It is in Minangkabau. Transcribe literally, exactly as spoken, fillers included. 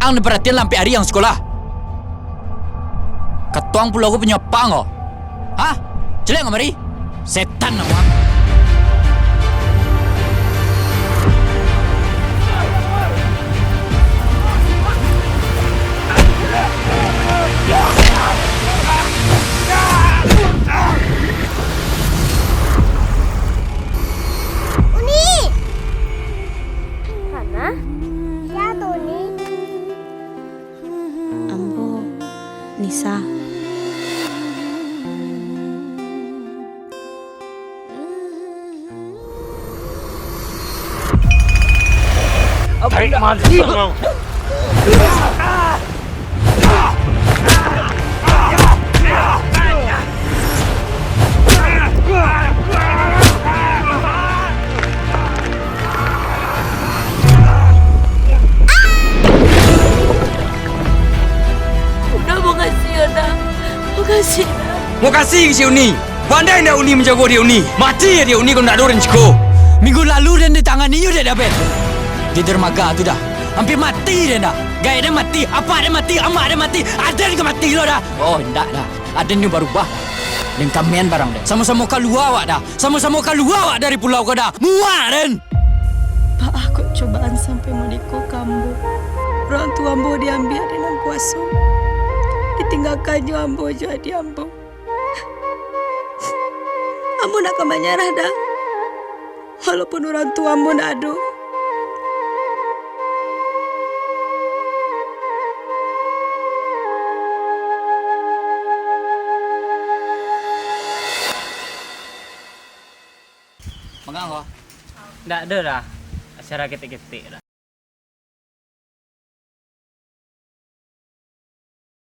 Ang nan paratian lampek ari ang sakolah. Katuang pulau ko punyo apak ang ko? Hah? Caliak kamari! Setan ang! Uni! Hana? Sia tu, Uni? Ambo, Nisa. Tarik mati, Bang. Uda, makasih, Uda. Makasih, Uda. Makasih ka si Uni. Pandai ndak Uni manjago adiak Uni? Mati adiak Uni kalau ndak ado urang jago. Minggu lalu den ditanganinyo dek Daben di dermaga tu, Da. Ampia mati den, Da. Gaek den mati, apak den mati, amak den mati, aden ka mati lo, Da. Oh, indak, Da. Aden nio barubah, Da. Den kamean barang den. Samo-samo kalua awak, Da. Samo-samo kalua awak dari pulau ko, Da. Muak den! Baa kok cobaan sampai mode ko ka ambo? Urang tua ambo diambiak dek nan kuaso. Ditinggakannyo ambo jo adiak ambo. Ambo ndak ka manyarah, Da. Walaupun urang tua ambo ndak ado. Mangang ko? Ndak ado, Da. Acara ketek-ketek, Da.